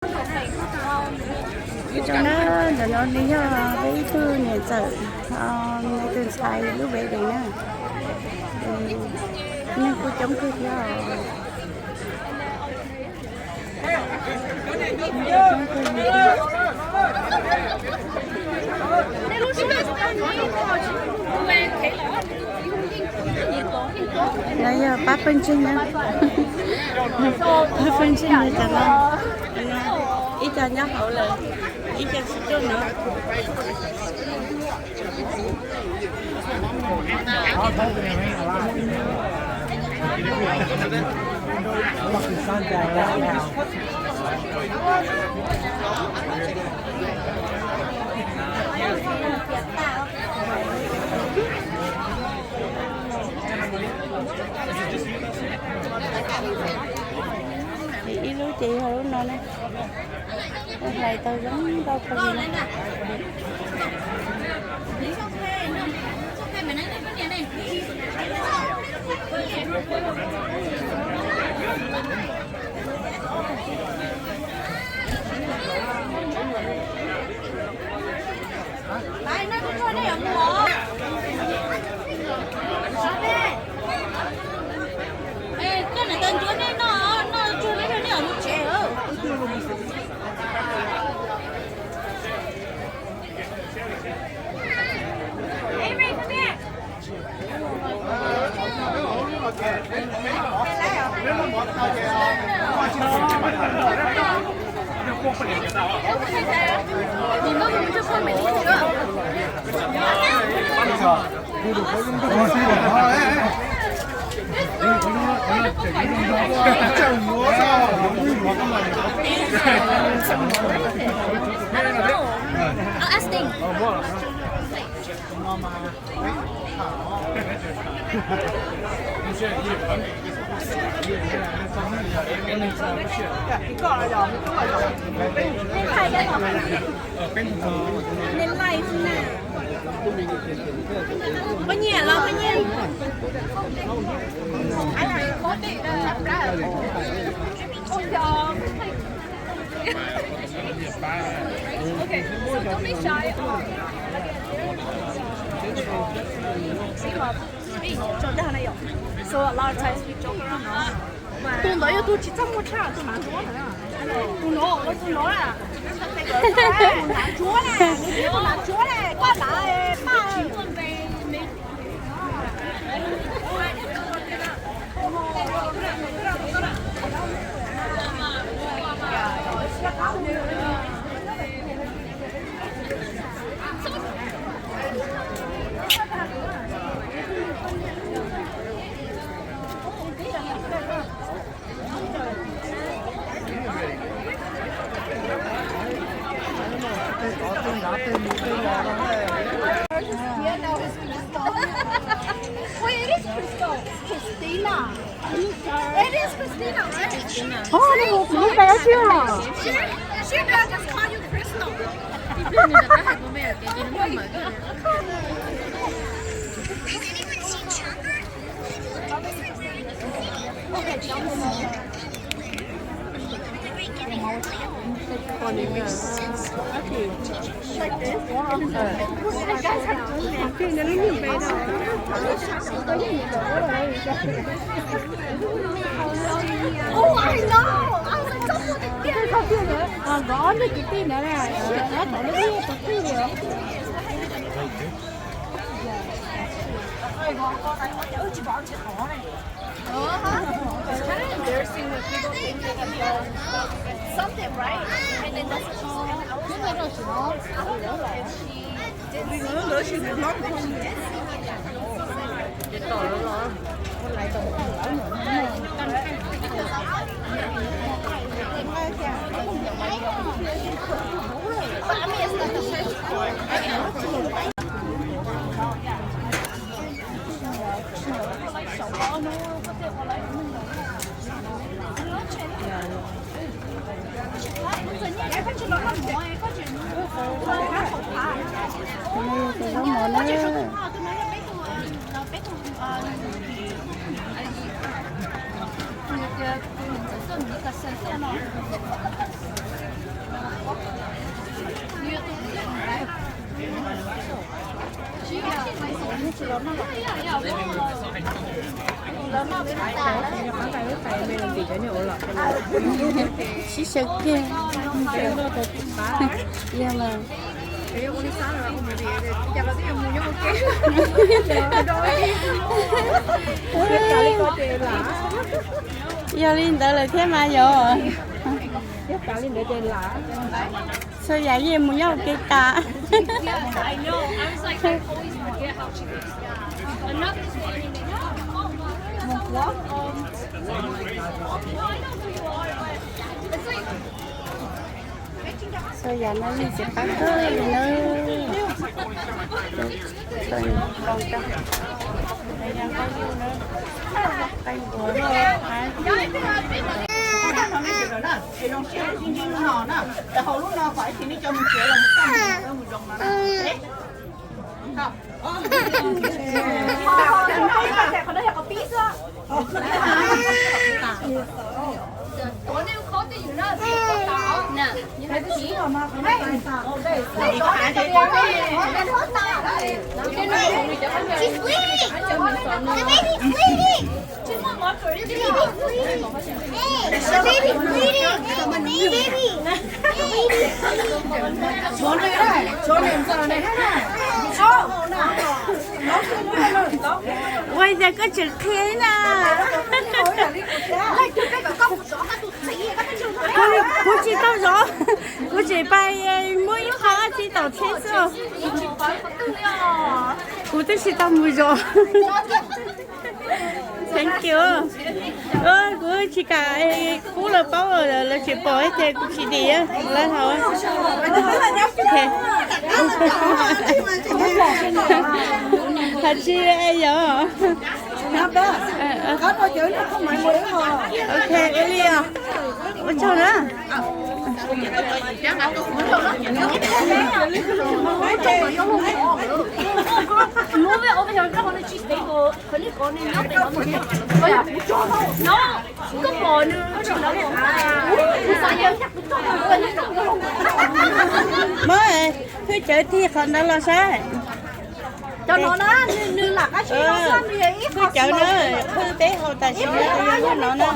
Ib tsoom na, ntawm no nws yog peb ib tug niam ntxawm, nws tus ntxhais lub wedding na. Neeg kuj coob kawg thiab. No yog pab pheej ntseeg na. Pab pheej ntseeg no cov no, ib co nyob hauv lawm, ib co tsis tuaj no. Ib lub ces yog lub no na. Hlais tau zoo nkauj kawg li na. Poj niam los poj niam. Okay, so don't be shy. So a lot of times we joke around. Tus ntawd yog tus tsis txaj muag tshaj, tus hnav ntsuab ntawd. Tus no, tus no na. Tus hnav ntsuab na, tus hnav ntsuab na, koj hnav paj. Wait, it is Crystal. Christina. It is Christina, right? Oh, no, no, no, no. She, she better just call you Crystal. Oh, I know. I was like, don't put it there. Nqov nej kwv tij ntawd na, nqov tom lub ib tug twj li. It's kind of embarrassing when people think that you're something, right? And then that's what she said. I was like, I don't know. And she did something. She did something. But I mean, it's not the first time. Sib sawv kiag. Yog mas. Yog li ntawd lawm thiab mas yog. Txhua yam yeej mus nyob ua ke tas. Txhua yam no yeej tsis qab kawg li na. Txhua nqaij yuj na, nqaij npua, She's bleeding. The baby's bleeding. The baby's bleeding. Hey, the baby's bleeding. Hey, the baby. The baby's bleeding. Ua cas koj tseem qhia na? Kuv tsis tau zov, kuv tseem pais muab ib qho dab tsi tom tsheb xwb. Kuv twb tsis tau mus zov. Thank you. Kuv tsis kam pub lawv paub, lawv tseem pom ces kuv tsis dim lawv hauv. Hais tsis yog. Ok, ua li os. Ua tsaug na. Muab, hwj cawv tig qhov ntawd los saib. Hwj cawv na, hwj peb hau tam sim no yog lub no na.